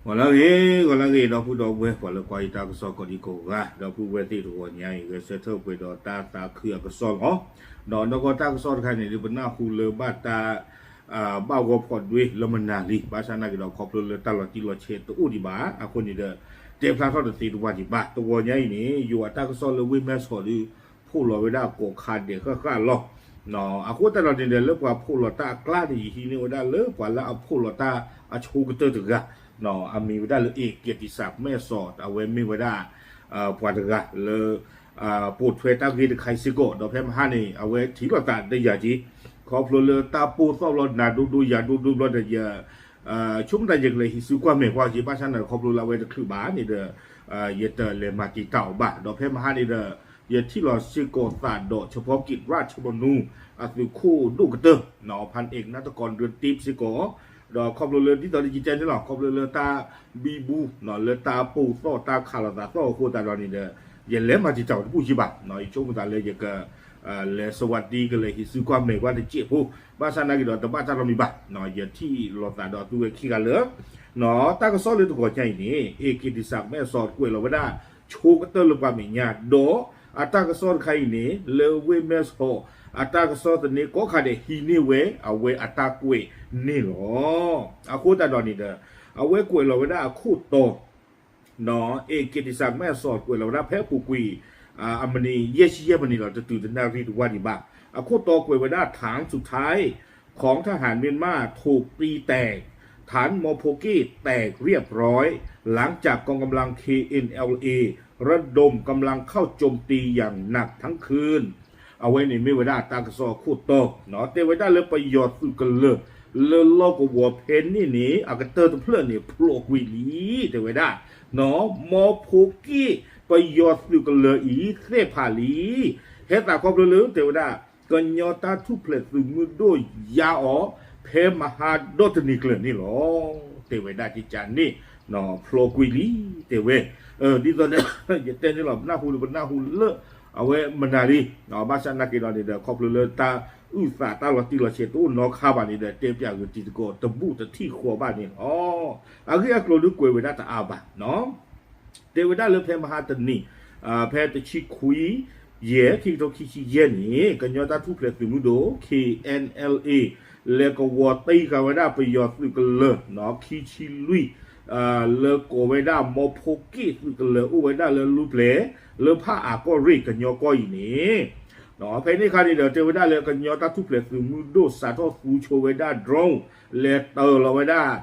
ဂီၤလၢအဂ့ၤ ဂီၤလၢအဂ့ၤ ဒီပုၢ်ဒီဝဲၢ် ပှၤလၢကွၢ်ယတၢ်ကစီၣ်ကိးဒံကိးဂၤ ဒီပုၢ်ဝဲၢ်သ့ၣ်တဂီၤညါအံၤ ဂဲၤဆၢထၢၣ်ပှဲၤဒီးတၢ်သးခုအကစီၣ်လီၤ. ဒီးနီၢ်ကီၢ်တၢ်ကစီၣ်တခါန့ၣ် ဒုးပနၢ်ဟူလၢဘၣ်တၢ် ဘၣ်ဂီၢ်ဖီၣ်ဒွဲလၢမနၤလံ ဘၣ်ဆၣ်နာ်က့ဒီးခီဖျိလၢတၢ်လီၤတံၢ်လီၤဆဲးတအိၣ်ဒံးဘၣ် အဃိန့ၣ်ဒီး တဲဖျါထီၣ်တသ့တဝၢ်ဒံးဘၣ် တဂီၤညါအံၤန့ၣ် ယိၤအတၢ်ကစီၣ်လၢဝ့ၢ်မဲဆီးဒုး ဖီၣ်လီၤဝဲဒၣ်ကိးခါဒဲးဃၣ်ဃၣ်လီၤ. အဃိသတးဒီးန့ၣ်ဒီး လၢပှၤဖီၣ်လီၤတၢ်အကျါန့ၣ် ယဟံးန့ၢ်ဝဲဒၣ်လၢပှၤလၢအဖီၣ်လီၤတၢ်အဆိကတၢၢ်တဂၤ အမံၤဝဲဒၣ်လၢ A Kittisak မဲဆီး အဝဲမ့ၢ်ဝဲဒၣ် ပှၤတဂၤလၢ ပိာ်ထွဲတၢ်ဂ့ၢ်တခါအံၤစ့ၢ်ကီး ဒီးဖဲမဟါန့ၣ် အဝဲထံၣ်လိာ်သးတယာ်က့ၤ ခီဖျိလၢတၢ်ပိၢ်သီၣ်ဘျီ နၤဒိဒိယၤဒိဒိဘျီဒီး ယ ဆိကမိၣ်သးယကလဲၤဟံးစုကွၢ်မဲာ်ကွၢ်က့ၤ ဘၣ်ဆၣ်န့ၣ် ခီဖျိလၢအဝဲတချုးဘၣ်န့ၣ်ဒီး ယတလဲၤမၤတံာ်တာ်အီၤဘၣ် ဒီးဖဲမဟါန့ၣ်ဒီး ယထံၣ်လီၤစ့ၢ်ကီးသးဒီး เฉพาะกิจ ราชมนู အသုးခိၣ်ဒိၣ်ကတၢၢ် พันเอก นัฐกร เรือนทิพย์ စ့ၢ်ကီး ဒီးခီဖျိလၢဒ်သိးဒီးယတဲန့ၣ်လီၤ ခီဖျိလၢတၢ်ဘံဘူ လၢတၢ်ပိၢ်သီၣ်တၢ်ခးလိာ်သးသီၣ်အဃိသတးဒီးန့ၣ်ဒီး ယလဲၤမၤတံာ်တာ်အီၤတဘူၣ်က့ဘၣ် ယဆိကမိၣ်သးလၢယက လဲၤ สวัสดี ကလဲၤဟံးစုကွၢ်မဲာ်ကွၢ်တစဲးဖိ ဘၣ်ဆၣ်နာ်က့ဒီးတဘၣ်တၢ်နီတမံၤဘၣ် ယထံၣ်လိာ်သးဒီးသုဝဲခံဂၤလၢ တၢ်ကစီၣ်လၢတဂီၤညါအံၤန့ၣ် A Kittisak မဲဆီးကွဲးလီၤဝဲဒၣ် ဆိကတၢၢ်လၢပှၤမဲာ်ညါ ဒီးအတၢ်ကစီၣ်တခါအံၤန့ၣ် လၢဝ့ၢ်မဲဆီး အတၢ်ကစီၣ်သန့ကိးခါဒဲးဟံးန့ၢ်ဝဲအဝဲအတၢ်ကွဲးန့ၣ်လီၤ. အဃိသတးဒီးန့ၣ်ဒီး အဝဲကွဲးလီၤဝဲဒၣ်အခိၣ်တီ A Kittisak မဲဆီးကွဲးလီၤဝဲဒၣ်ဖဲအပူၤကွံာ် အမံးနံးယဲၢ်ဆံယဲၢ်မံးနံးလီၤ တတုၤတနၣ်ရံၣ်တဝၢ်ဒံးဘၣ် အခိၣ်တီကွဲးဝဲဒၣ် ฐานสุดท้ายของทหารเมียนมาถูกตีแตก ฐานมอโพเก้แตกเรียบร้อย หลังจากกองกำลัง เคเอ็นแอลเอ ระดมกำลังเข้าโจมตีอย่างหนักทั้งคืน အဝဲန့ၣ်မ့ၢ်ဝဲဒၣ်တၢ်ကစီၣ်အခိၣ်တီ တဲဝဲဒၣ်လၢပယီၤသုးကလၢၤ လၢလီၢ်ကဝီၤဖဲန့ၣ်န့ၣ် အကတၢၢ်တဖျၢၣ်န့ၣ် ဖျိးကွံာ်လံ တဲဝဲဒၣ် မီဖိက့ၣ် ပယီၤသုးကလၢၤအံၤ သ့ၣ်ဖးလံ ဟဲသးခီဖျိလၢ တဲဝဲဒၣ် ကညီတၢ်ထူၣ်ဖျဲးသုးမုၢ်ဒိၣ်ယါအီၤ ဖဲမဟါဒီတနံၤကျၢၤန့ၣ်လီၤ တဲဝဲဒၣ်ကကန့ၣ် ဖျိးကွံာ်လံ တဲဝဲ ဒ်သိးဒီး ယတဲန့ၣ်လီၤ ပနၢ်ဟူဒီး ပနၢ်ဟူလၢ အဝဲမနုၤလံ ဘၣ်ဆၣ်နာ်က့ဒီးန့ၣ်ဒီး ခီဖျိလၢတၢ်အုၣ်သးတၢ်လီၤတံၢ်လီၤဆဲးတအိၣ်နီတခါဘၣ်န့ၣ်ဒီး တဲပၠးဂုာ်တံၤသကိးတဘူၣ်တထံၣ်ဃီဘၣ်န့ၣ်လီၤ. အဂ့ၢ်အကျိၤဒုးကွဲးဝဲဒၣ်တအါဘၣ် တဲဝဲဒၣ်လၢဖဲမဟါတနံၤ ဖဲတဆံခွံ ယဲၢ် ခံကထိခံဆံယဲၢ်န့ၣ် ကညီတၢ်ထူၣ်ဖျဲးသုးမုၢ်ဒိၣ် KNLA လဲၤကဝီၤတံၢ်ဃာ်ဝဲဒၣ်ပယီၤသုးကလၢၤ ခံဆံလွံၢ် လၢကိးဝဲဒၣ်မီဖိက့ၣ်သုးကလၢၤ အိၣ်ဝဲဒၣ်လၢလူပျဲၢ် လၢဖၣ်အၣ်ကီၢ်ရ့ၣ်ကညီကီၢ်အံၤန့ၣ် ဖဲန့ၣ်အခါန့ၣ်ဒီး တဲဝဲဒၣ်လၢကညီတၢ်ထူၣ်ဖျဲးသုးမုၢ်ဒိၣ် စးထီၣ်သူဆိဝဲဒၣ် drone လဲၤတၢၤလီၤဝဲဒၣ်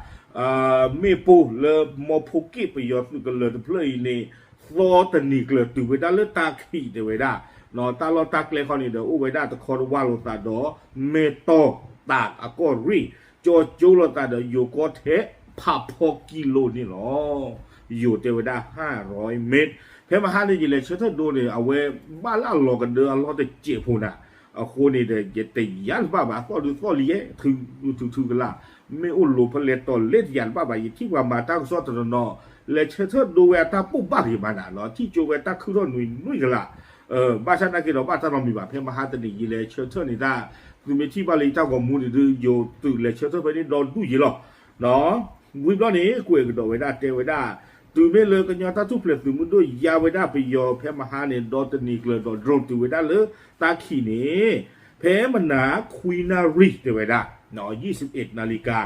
မ့ၣ်ပိၢ်လၢမီဖိက့ၣ်ပယီၤသုးကလၢၤတဖျၢၣ်အံၤန့ၣ် သီတနံၤကျၢၤတုၤဝဲဒၣ်လၢတၢ်ခံးတဲဝဲဒၣ် တၢ်လီၢ်တၢ်ကျဲခီန့ၣ်ဒီး အိၣ်ဝဲဒၣ်တခီတဝၢ်လိာ်သးဒီး မဲၢ်တီၢ်တၢ်အကီၢ်ရ့ၣ် ကၠီကၠိလိာ်သးဒီးယိၤကီၢ်ထဲ ဖးဖီကံလိၤန့ၣ်လီၤ. ယိၤတဲဝဲဒၣ် ห้าร้อยเมตร ဖဲမဟါန့ၣ် ယလဲၤဆၢထၢၣ်ဒိန့ၣ် အဝဲဘၣ်လၢအလီၤကဒၢအလီၢ်တစဲးဖိနၤ အဃိန့ၣ်ဒီး ယတယာ်တဘၣ်ဘၣ် သီၣ်ဒုးသီၣ်လံယဲ ထုထုထုကလၢ် မ့ၢ်အိၣ်လိၤဖဲလဲၣ်တီၤလဲၣ်တယာ်တဘၣ်ဘၣ် ယထံၣ်ပှၤမၤတၢ်ကစီၣ်တနီၤနီၤ လဲၤဆၢထၢၣ်ဒိဝဲအတၢ်ပိၢ်ဘၣ်ဂ့ၤမးနၤလီၤ ထံၣ်ကၠိဝဲတၢ်ခုၣ်ထီၣ်နွံနွံကလၢ် ဘၣ်ဆၣ်နာ်က့ဒီးဘၣ်တၢ်နီတမံၤဘၣ် ဖဲမဟါတနံၤ ယလဲၤဆၢထၢၣ်န့ၣ်တၢ် သုမ့ၢ်ထံၣ်ဘၣ်လၢယတၢ်ဂီၤမူန့ၣ်ဒုး ယိၤသုးလဲၤဆၢထၢၣ်ဖဲန့ၣ်ဒီဒူၣ်ယဲလီၤ ဝံၤဘျီန့ၣ် ကွဲးကဒီးဝဲဒၣ်တဲဝဲဒၣ် တုၤမ့ၢ်လၢကညီတၢ်ထူၣ်ဖျဲးသုးမုၢ်ဒိၣ်ယါဝဲဒၣ်ပယီၤဖဲမဟါန့ၣ် ဒီတနံၤကျၢၤဒီး drone တုၤဝဲဒၣ်လၢတၢ်ခံးန့ၣ် ဖဲမနၤခွံနၣ်ရံၣ်တဲဝဲဒၣ် ยี่สิบเอ็ดนาฬิกา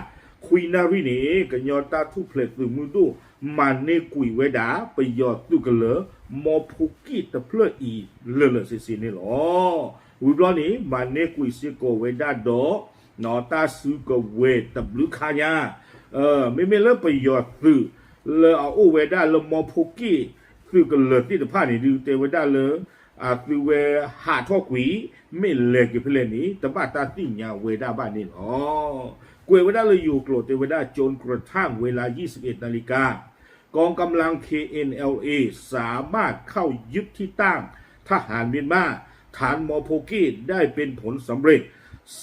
ခွံနၣ်ရံၣ်န့ၣ် ကညီတၢ်ထူၣ်ဖျဲးသုးမုၢ်ဒိၣ် မၤန့ၢ်ကွံာ်ဝဲဒၣ် ပယီၤသုးကလၢၤ မီဖိက့ၣ်တဖျၢၣ်အံၤ လၢာ်လၢာ်ဆ့ဆ့န့ၣ်လီၤ. ဝံၤဘျီန့ၣ် မၤန့ၢ်ကွံာ်စ့ၢ်ကီးဝဲဒၣ်ဒီး တၢ်စုကဝဲၤတဘျုးခါညါ မ့မ့ၢ်လၢပယီၤသုး လၢအအိၣ်ဝဲဒၣ်လၢမီဖိက့ၣ်သုးကလၢၤသ့ၣ်တဖၣ်န့ၣ်ဒုး တဲဝဲဒၣ်လၢ အသုဝဲဟးထီၣ်ကွံာ် မ့ၢ်လဲၤက့ၤဖဲလဲၣ်န့ၣ် တဘၣ်တၢ်သ့ၣ်ညါဝဲဒၣ်ဘၣ်န့ၣ်လီၤ. ကွဲးဝဲဒၣ်လၢယိၤကျိာ်တဲဝဲဒၣ် จนกระทั่งเวลายี่สิบเอ็ดนาฬิกา กองกำลัง เคเอ็นแอลเอ สามารถเข้ายึดที่ตั้งทหารเมียนมา ฐานมอโพเก้ได้เป็นผลสำเร็จ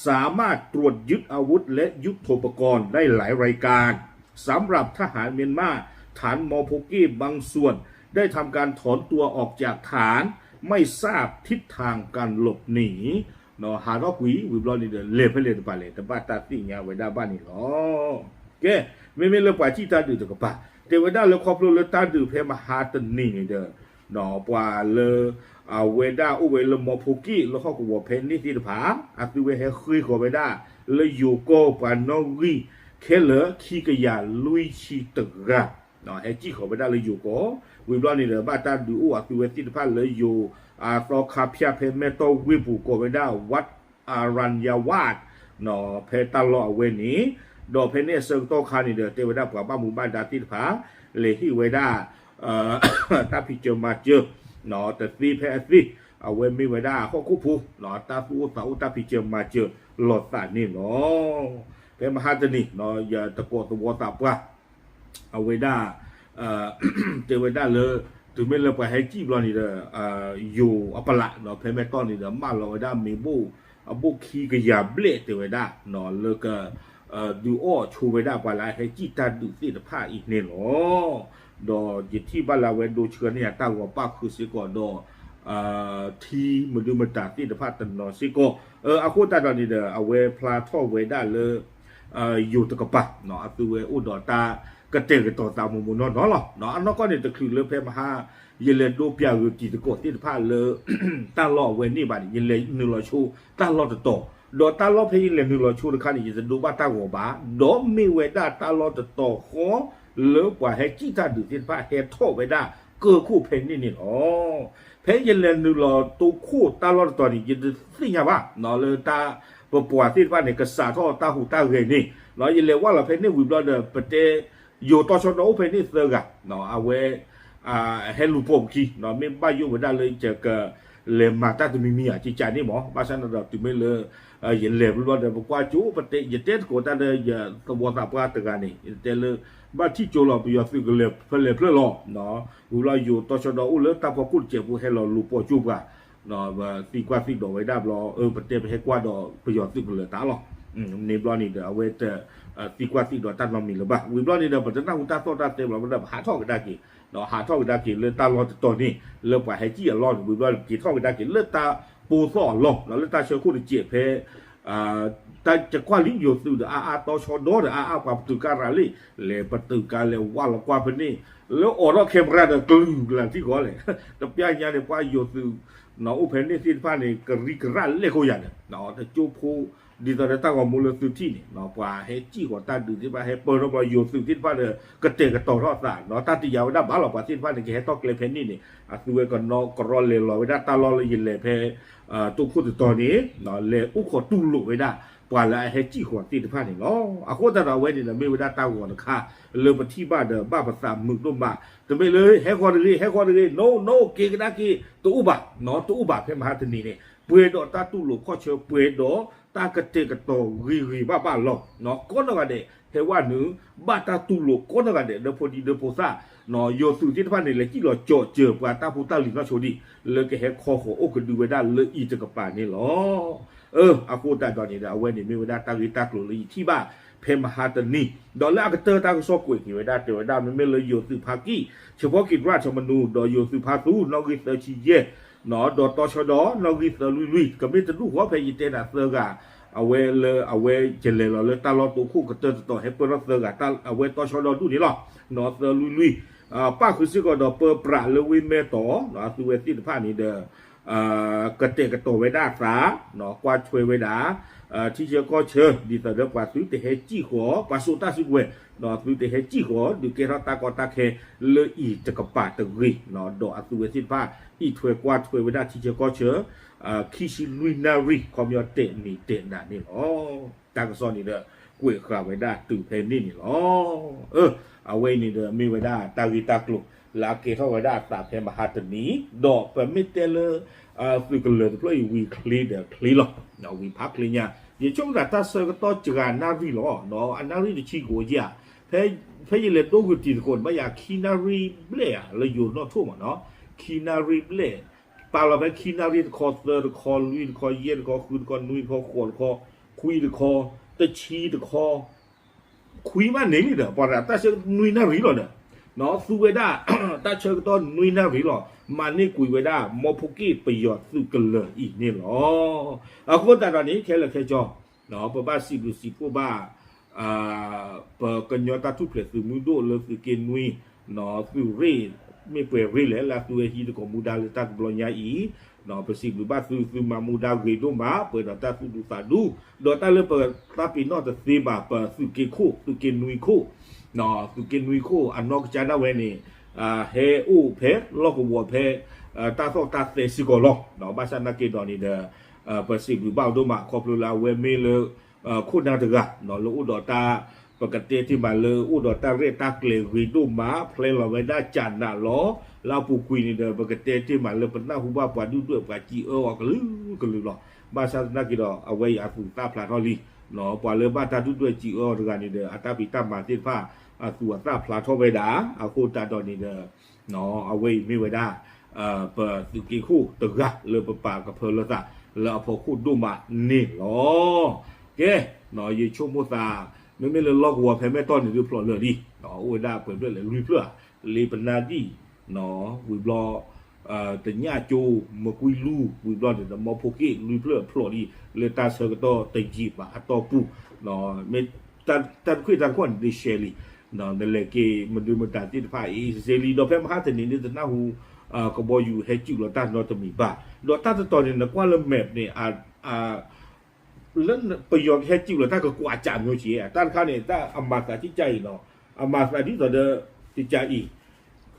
สามารถตรวจยึดอาวุธและยุทโธปกรณ์ได้หลายรายการ สำหรับทหารเมียนมา ฐานมอโพเก้บางส่วนได้ทำการถอนตัวออกจากฐาน ไม่ทราบทิศทางการหลบหนี ဟးထီၣ်ကွံာ် ဝံၤဘျီန့ၣ်ဒီး လဲၤဖဲလဲၣ်တပၤလဲၣ် တဘၣ်တၢ်သ့ၣ်ညါဝဲဒၣ်ဘၣ်န့ၣ်လီၤ. ကဲ မ့မ့ၢ်လၢပှၤထံၣ်တၢ်ဒုးတကပၤ တဲဝဲဒၣ်လၢခီဖျိလၢတၢ်ဒုးဖဲမဟါတနံၤန့ၣ်ဒီး ပှၤလၢ အဝဲဒၣ်အိၣ်ဝဲလၢမီဖိက့ၣ်လၢဟီၣ်ကဝီၤဖဲန့ၣ်သ့ၣ်တဖၣ် အသုဝဲဟဲဃ့ၢ်ဃီၤဝဲဒၣ် လၢယိၤကီၢ်ပှၤနီၣ်ဂံၢ်ခဲလၢာ်ခံကယၤလွံၢ်ဆံတဂၤ ဟဲစံၣ်ဃီၤဝဲဒၣ်လၢယိၤကီၢ် ဝံၤဘျီန့ၣ်ဒီး ဘၣ်တၢ်ဒုးအိၣ်အသုဝဲသ့ၣ်တဖၣ်လၢယိၤ အသီခါဖၠၣ်ဖဲမဲၢ်တီၢ်ဝ့ၢ်ပူၤကိးဝဲဒၣ် ဝး အရန်ယဝး ဖဲတၢ်လီၢ်အဝဲန့ၣ် ဒီးဖဲန့ၣ်အဆၢကတီၢ်ခါန့ၣ်ဒီး တဲဝဲဒၣ်ပှၤဘၣ်မူဘၣ်ဒါသ့ၣ်တဖၣ် လဲၤဟ့ၣ်ဝဲဒၣ် တၢ်ဖံးစၢၤမၤစၢၤ တသ့ဖဲအသ့ အဝဲမ့ၢ်ဝဲဒၣ်ဟီၣ်ခိၣ်ဖိ တၢ်သူၣ်အိၣ်သးအိၣ်တၢ်ဖံးစၢၤမၤစၢၤလိာ်သးန့ၣ်လီၤ. ဖဲမဟါတနံၤ ယတကိးသဝီသးပှၢ် အဝဲဒၣ် တဲဝဲဒၣ်လၢ တုၤမ့ၢ်လၢပှၤဟဲစံၣ်ဘျီန့ၣ်ဒီး ယိၤအပလး ဖဲမဲၢ်တီၢ်န့ၣ်ဒီး မၢလီၤဝဲဒၣ်မ့ၤဘိၣ် အဘိၣ်ခံကယၤဘျဲၣ်တဲဝဲဒၣ် လၢက ဒုးအီၣ်ဆိဝဲဒၣ်ပှၤလၢအဟဲစံၣ်တၢ်ဒုးသ့ၣ်တဖၣ်အံၤန့ၣ်လီၤ. ဒီးယထံၣ်ဘၣ်လၢအဝဲဒိဆှၢန့ၢ်အတၢ်ဂီၤပၣ်ဃုာ်စ့ၢ်ကီးဒီး ထံမဒုမတၤသ့ၣ်တဖၣ်တနီၤစ့ၢ်ကီး အဃိသတးဒီးန့ၣ်ဒီး အဝဲဖျါထီၣ်ဝဲဒၣ်လၢ ယိၤတကပၤ အသုဝဲအိၣ်ဒီးတၢ်ကတဲာ်ကတီၤသးမိၢ်မိၢ်နီၢ်နီၢ်လီၤ. အနီၢ်ကီၢ်န့ၣ် တချုးလၢဖဲမဟါ ယလဲၤဒိပၠးဂုာ်တံၤသကိးသ့ၣ်တဖၣ်လၢ တၢ်လီၢ်အဝဲန့ၣ်ဘၣ်န့ၣ် ယလဲၤနုာ်လီၤဆိတၢ်လီၢ်တတီၤ, ဒီးတၢ်လီၢ်ဖဲယလဲၤနုာ်လီၤဆိတခါန့ၣ် ယတဒိဘၣ်တၢ်ဂီၤဘၣ်, ဒီးမ့ၢ်ဝဲဒၣ်တၢ်လီၢ်တတီၤဃီ လၢပှၤဟဲစံၣ်တၢ်ဒုးသ့ၣ်တဖၣ်ဟဲထီၣ်ဝဲဒၣ်ကၢၢ်ခိၣ်ဖဲန့ၣ်န့ၣ်လီၤ. ဖဲယလဲၤနုာ်လီၤတိခိၣ်တၢ်လီၢ်တတီၤန့ၣ် ယတသ့ၣ်ညါဘၣ် လၢတၢ်ပပှၤသ့ၣ်တဖၣ်န့ၣ် ကစးထီၣ်တၢ်ဟူးတၢ်ဂဲၤန့ၣ်, ယလဲၤဝဲလီၤဖဲန့ၣ်ဝံၤဘျီဒီး ပတဲ ယိၤတီဆှီဒီအိၣ်ဖဲန့ၣ်သၢဂၤ, အဝဲ ဟဲလူၤပိာ်ပခံ, မ့ၢ်ဘၣ်ယိၣ်ဝဲဒၣ်လၢယက လဲၤမၤတၢ်တမံၤမံၤဧါ ကကန့ၣ်မး, ဘၣ်ဆၣ်န့ၣ်ဒီးတုၤမ့ၢ်လၢ ယလဲၤဝံၤဘျီဒီး ပကွၢ်ကၠိ ယတဲသကိးတၢ်ဒီးယသဝီသးပှၢ်တဂၤန့ၣ် ယတဲလၢ ဘၣ်ထံၣ်ကၠိလီၤ ပယီၤသုးကလၢၤဖဲလဲၣ်ဖျၢၣ်လီၤ. ဝံၤဘျီယိၤတီဆှီဒီအိၣ်လၢတၢ်ဖီခိၣ်တစဲးဖိ ဟဲလီၤလူၤပိာ်ကၠိပှၤ သံကွၢ်သံဒိးဝဲဒၣ်ဘျီ ပတဲပဟဲကွၢ်ဒီးပယီၤသုးကလၢၤတၢ်လီၤ. န့ၣ်ဘျီန့ၣ်ဒီး အဝဲတ သံကွၢ်သံဒိးတၢ်နီတမံၤလၢၤဘၣ်. ဝံၤဘျီန့ၣ်ဒီး ပတနၢ်ဟူတၢ်သီၣ်တၢ်သဲဘျီဒီး ပဟးထီၣ်ကဒါက့ၤ, ဟးထီၣ်ကဒါက့ၤလၢတၢ်လီၢ်တတီၤန့ၣ် လၢပှၤဟဲစံၣ်အလီၢ်န့ၣ် ဝံၤဘျီက့ၤထီၣ်ကဒါက့ၤလၢတၢ်ပိၢ်သီၣ်အလီၢ် လၢတၢ်ဆၢခိၣ်တစဲးဖဲ တၢ်ကွၢ်လံယိၤသုးဒီးအါအါတီဆှီဒီဒီးအါအါ ပှၤပတုာ်ကါရၤလံ, လဲၤပတုာ်ကါလဲၤဝါလီၤကွၢ်ဖဲန့ၣ်, လၢအိးထီၣ် camera ဒီးကလုာ်ကလၤထံၣ်ဃီလဲၣ်, တပျၢ်ညါန့ၣ် ပှၤယိၤသုး အိၣ်ဖဲန့ၣ်သ့ၣ်တဖၣ်န့ၣ် ကရံကရၢလဲၣ်ခိၣ်ယၤန့ၣ်, တကၠိဖိ ဒ်သိးဒီးတၢ်ဂီၤမူလၢသုထံၣ်န့ၣ် ပှၤဟဲစံၣ်ဃီၤတၢ်ဒုးသ့ၣ်တဖၣ် ဟဲပၢၢ်ထီၣ်ဘျီ ယိၤသုးသ့ၣ်တဖၣ်ဒီး ကတဲာ်ကတီၤထီၣ်အသး, တၢ်တယာ်ဝဲဒၣ်ဘၣ်လီၤ ပှၤသ့ၣ်တဖၣ်န့ၣ် ကဟဲထီၣ်ကျဲဖဲန့ၣ်န့ၣ် အသုဝဲကနီၣ်ကရီလဲၤလီၤဝဲဒၣ်တၢ်လီၢ်လၢယလဲၤဖဲ တိခိၣ်တတီၤန့ၣ် လဲၤအိၣ်ခိးတူၢ်လိာ်ဝဲဒၣ် ပှၤလၢအဟဲစံၣ်ဃီၤသ့ၣ်တဖၣ်န့ၣ်လီၤ. အဃိသတးဒီးအဝဲန့ၣ်ဒီး မ့ၢ်ဝဲဒၣ်တၢ်ဂီၤတခါ လၢပထံၣ်ဘၣ်ဒီးဘၣ်ပသးမုာ်ဒိၣ်မး, တမ့ၢ်လၢဟဲဃီၤတဂ့ၤ ဟဲဃီၤတဂ့ၤ no no က့ၤကဒါက့ၤ တအိၣ်ဘၣ်, တအိၣ်ဘၣ် ဖဲမဟါတနံၤန့ၣ် ပှဲၤဒီးတၢ်တူၢ်လိာ်ခီၣ်ဆၢ ပှဲၤဒီးတၢ်ကတဲာ်ကတီၤဂ့ၤဂ့ၤဘၣ်ဘၣ်လီၤ. ကိးနီၢ်ဂၤဒဲး ဖဲဝဲနုာ် ဘၣ်တၢ်တူၢ်လိာ်ကိးနီၢ်ဂၤဒဲး ဒီဖိဒံဒီဖိသၣ်, ယိၤသုးသ့ၣ်တဖၣ်န့ၣ် လဲၤစံၣ်လီၤကၠီၤစၢၤပှၤတၢ်ဖိတၢ်လံၤနီၢ်ဆိဒံး လၢကဟဲခီဃီၤအိၣ်ကဒုဝဲဒၣ်လၢအံၤတကပၤန့ၣ်လီၤ. အဃိသတးဒီးန့ၣ်ဒီး အဝဲန့ၣ်မ့ၢ်ဝဲဒၣ်တၢ်ဂ့ၢ်တၢ်ကျိၤလၢယထံၣ်ဘၣ် ဖဲမဟါတနံၤ, ဒီးလၢအကတၢၢ်တၢ်ကစီၣ်ကွဲးက့ၤဝဲဒၣ်တဲဝဲဒၣ် မ့မ့ၢ်လၢယိၤသုးဖါကံၣ် ဆၢဖီကံၣ် ရၢၣ်ထမနူ ဒီးယိၤသုးဖါသူ နီၣ်ဂံၢ်သၢဆံယဲၢ် ဒီးတီဆှီဒီ နီၣ်ဂံၢ်သၢလွံၢ်လွံၢ် ကမ့ၢ်တဒူၣ်ဃီဖဲယတဲနၤသၢဂၤ အဝဲလၢအဝဲကလဲၤလီၤလၢတၢ်လီၢ်တိခိၣ်ကတၢၢ်တတီၤ ဟဲပၢၢ်ထီၣ်သၢဂၤ အဝဲတီဆှီဒီဒူၣ်န့ၣ်လီၤ. သၢလွံၢ်လွံၢ် ပၣ်ဃုာ်စ့ၢ်ကီးဒီးပၢပြးလၢဝ့ၢ်မဲၢ်တီၤ အသုဝဲသ့ၣ်တဖၣ်န့ၣ်ဒီး ကတဲာ်ကတီၤဝဲဒၣ်အသး ကွၢ်ထွဲဝဲဒၣ် ထံဆၢကီၢ်ဆၢ ဒ်သိးဒီးပှၤသုတဟဲစံၣ်ဃီၤ ပှၤစိာ်တၢ်စုကဝဲၤ သုတဟဲစံၣ်ဃီၤ ဒုးကဲထီၣ်တၢ်ကီတၢ်ခဲလၢအံၤတကပၤတဂ့ၤ, ဒီးအသုဝဲသ့ၣ်တဖၣ် အံးထွဲကွၢ်ထွဲဝဲဒၣ်ထံဆၢကီၢ်ဆၢ ခံဆံလွံၢ်နၣ်ရံၣ် ခီပညီတဲာ်နံၤတဲာ်နၤန့ၣ်လီၤ. တၢ်ကစီၣ်န့ၣ်ဒီး ကွဲးဃာ်ဝဲဒၣ်တုၤဖဲန့ၣ်န့ၣ်လီၤ. အဝဲအံၤန့ၣ်ဒီးမ့ၢ်ဝဲဒၣ်တၢ်ဂ့ၢ်တၢ်ကျိၤ လၢအကဲထီၣ်ဝဲဒၣ်အသးဖဲမဟါတနံၤ, ဒီးပမ့ၢ်တဲလၢ သုးကလၢၤတဖျၢၣ်အံၤဝံၤချ့ဒီးချ့လီၤ, ဝံၤဖးချ့ညါ, ယဆိကမိၣ်တၢ်ဆၢကတီၢ်စှၤနၣ်ရံၣ်လီၤ, အနၣ်ရံၣ်တဆံကိးဧါ, ဖဲယလဲၤဒိဂုာ်တံၤသကိးန့ၣ် ဘၣ်ယၤခံနၣ်ရံၣ်ဘျဲၣ်ဧါ လၢယိၤနီၣ်ထိၣ်မးနီၤ, ခံနၣ်ရံၣ်ဘျဲၣ်, ပာ်လီၤဖဲခံနၣ်ရံၣ်တခီ သၢတခီ လွံၢ်တခီ ယဲၢ်တခီ ဃုတခီ နွံတခီ ဃိးတခီ ခွံတခီ တဆံတခီ ခွံမးန့ၣ်လံဒီး ပှၤတၢ်ဆၢနွံနၣ်ရံၣ်လီၤဒီး သူဝဲဒၣ် တၢ်ဆၢကတီၢ်နွံနၣ်ရံၣ်လီၤ, မၤန့ၢ်ကွံာ်ဝဲဒၣ် မီဖိက့ၣ်ပယီၤသုးကလၢၤအံၤန့ၣ်လီၤ. အဃိသတးဒီးန့ၣ် ခဲလၢာ်ခဲဆ့ ပဘၣ်စံးဘျုးစံးဖှိၣ်ဘၣ် ပကညီတၢ်ထူၣ်ဖျဲးသုးမုၢ်ဒိၣ်လၢသုးက့နွံ သုးရ့ၣ် မ့ၢ်ပှဲၤရ့ၣ်လဲၣ် လၢအသုဝဲဟံးသကိးမူဒါလၢတၢ်တဘျီညါအံၤ, ပစံးဘျုးဘၣ်သု သုမၤမူဒါဂ့ၤဒိၣ်မး ပှဲၤဒီးတၢ်သူၣ်ဒူသးဒူ, ဒီးတၢ်လၢပသးပ့ၤနီၣ်တသ့ဘၣ် ပသုးက့ခိၣ် သုးက့နွံခိၣ်, သုးက့နွံခိၣ်အနီၢ်ကစၢ်ဒၣ်ဝဲန့ၣ် ဟဲအိၣ်ဖဲလီၢ်ကဝီၤဖဲ တၢ်သီၣ်တၢ်သဲစ့ၢ်ကီးလီၤ. ဘၣ်ဆၣ်သနာ်က့ဒီးန့ၣ်ဒီး ပစံးဘျုးဘၣ်အီၤဒိၣ်မး ခီဖျိလၢအဝဲမ့ၢ်လၢ ခိၣ်နၢ်တဂၤ လၢအိၣ်ဒီးတၢ် ပကတဲတ့ၢ်မးလၢအိၣ်ဒီးတၢ်ရဲၣ်တၢ်ကျဲၤဂ့ၤဒိၣ်မး ဖျဲလီၤဝဲဒၣ်ကၢ်နးလီၤ. လၢအပူၤကွံာ်န့ၣ်ဒီး ပကတဲတ့ၢ်မးလၢပနၢ်ဟူဘၣ်ပှၤဒုၣ်ဒွဲၣ်ပှၤစံးအၢအီၤကလုာ်ကလုာ်လီၤ. ဘၣ်ဆၣ်သနာ်က့ဒီး အဝဲအံၤအသူးသၣ်ဖျါထီၣ်လံ. ပှၤလၢဘၣ်တၢ်ဒုၣ်ဒွဲၣ်စံးအၢအီၤတဂၤန့ၣ်ဒီး အတၢ်ဖံးတၢ်မၤသ့ၣ်တဖၣ် အသူးအသၣ်ဖျါထီၣ်ဝဲဒၣ် အဃိသတးဒီးန့ၣ်ဒီး အဝဲအံၤမ့ၢ်ဝဲဒၣ် ပသုးက့ခိၣ်တဂၤလၢပပာ်ကဖၢလၢသး လၢအဖီခိၣ်ဒိၣ်မးန့ၣ်လီၤ. ကဲ, ယဆိကမိၣ်သး မ့မ့ၢ်လၢလီၢ်ကဝီၤဖဲမဲၢ်တီၢ်န့ၣ်ဒုးဖျိးလၢာ်လံ, အိၣ်ဝဲဒၣ်ပှဲၤဖျၢၣ်လဲၣ် လွံၢ်ဖျၢၣ်ဧါ, လ့ပနါဒံၣ် ဝံၤဘျီ တညၣ်ကၠိ မကွံလူၢ် ဝံၤဘျီန့ၣ်ဒီး မီဖိက့ၣ် လွံၢ်ဖျၢၣ်ဖျိးလံ လၢတၢ်ဆၢကတီၢ်တယံာ်ဘၣ်အတီၢ်ပူၤ, မ့ၢ်တၢ်တခွ့ၣ်တၢ်တခီန့ၣ် ဒ်ရှဲလံ, နလဲၤက့ၤမနုၤမတၤသ့ၣ်တဖၣ်အံၤ စ့လံ ဒီးဖဲမဟါတနံၤန့ၣ် တနၢ်ဟူ ကဘီယူၤဟဲစုၣ်လီၤတၢ်နီတမံၤဘၣ်, ဒီးတၢ်တတီၤန့ၣ် နကွၢ်လၢ map န့ၣ် လၢပယီၤကဟဲစုၣ်လီၤတၢ်ကကွၢ်စး မျိုးချံ တၢ်တခါန့ၣ် တၢ်အမၤသးကကၢ်အံၤနီၤ, အမၤသးဒ်သိးဒီး ကကၢ်အံၤ,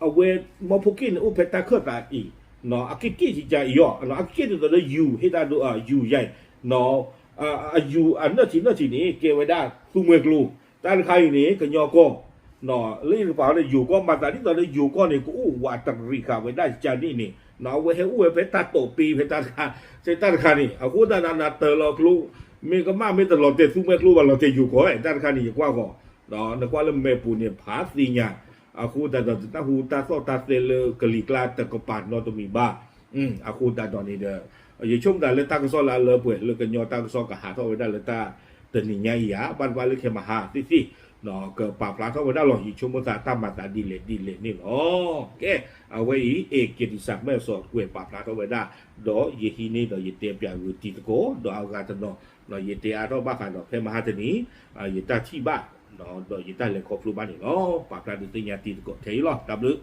အဝဲ မီဖိက့ၣ်န့ၣ်အိၣ်ဖဲတၢ်ခၢၣ်သးအံၤ, အကက့ၣ်ကကၢ်အံၤအီၤ, အကက့ၣ်ဒ်သိးဒီးယူၤ ဟ့ၣ်တၢ်ဒိ ယူၤယါအံၤ, အယူၤအနၢၣ်ထံနၢၣ်ထံန့ၣ် ကဲဝဲဒၣ်သူမှဲကျိ, တၢ်တခါအံၤန့ၣ် ကညီကီၢ် လၢယကပာ်အီၤန့ၣ် ယိၤကီၢ် မၤသးဒ်သိးဒီးယိၤကီၢ်န့ၣ် ကအိၣ်ဝးတရံးဃာ်ဝဲဒၣ်ကကၢ်န့ၣ်န့ၣ်, အဝဲဟဲအိၣ်ဝဲဖဲတၢ်တိာ်ပ့ဖဲတၢ်တခါ, ဖဲတၢ်တခါန့ၣ် အဃိသတးဒီးနတၢ်လီၤကျိ, မ့ၢ်ကမၣ်မ့ၢ်တလီၤတဲာ်သူမှဲကျိဘၣ် လီၤတဲာ်ယိၤကီၢ်ဝဲ တၢ်တခါန့ၣ် ယကွၢ်ဃီၤ, နကွၢ်လၢ map ပူၤန့ၣ် ဖးသ့ၣ်ညါ, အဃိသတးဒီးတနၢ်ဟူတၢ်သီၣ်တၢ်သဲလၢကလံၤကျါတကပၤနီတမံၤဘၣ်, အဃိသတးဒီးန့ၣ်ဒီး ယဆိကမိၣ်သးလၢတၢ်ကစီၣ်လၢအလၢပှဲၤလၢကညီတၢ်ကစီၣ်ကဟးထီၣ်ဝဲဒၣ်လၢတၢ်တနံၤညါအံၤဧါ, ဘၣ်တဘၣ်လၢခဲမဟါသ့ၣ်သ့ၣ် ကပာ်ဖျါထီၣ်ဝဲဒၣ်လီၤ. ယဆိကမိၣ်သးတၢ်မၤသးဒ်လဲၣ်ဒ်လဲၣ်န့ၣ်လီၤ. ကဲ, အဝဲအံၤ အဲၣ်က့ၤတံၢ်စၢ်မဲာ်စီၤကွဲးပာ်ဖျါထီၣ်ဝဲဒၣ်, ဒီးယဟံးန့ၢ်ဒီးယတဲပၠးဂုာ်တံၤသကိး ဒီးအဂၤတနီၤ ယတဲအါထီၣ်ဘၣ်ဃးဒီးဖဲမဟါတနံၤ ယတၢ်ထံၣ်ဘၣ် ဒီးယတၢ်လဲၤခီဖျိဘၣ်န့ၣ်လီၤ. ပာ်ဖျါဒုးသ့ၣ်ညါတံၤသကိးထဲအံၤလီၤ. တၢ်ဘျုး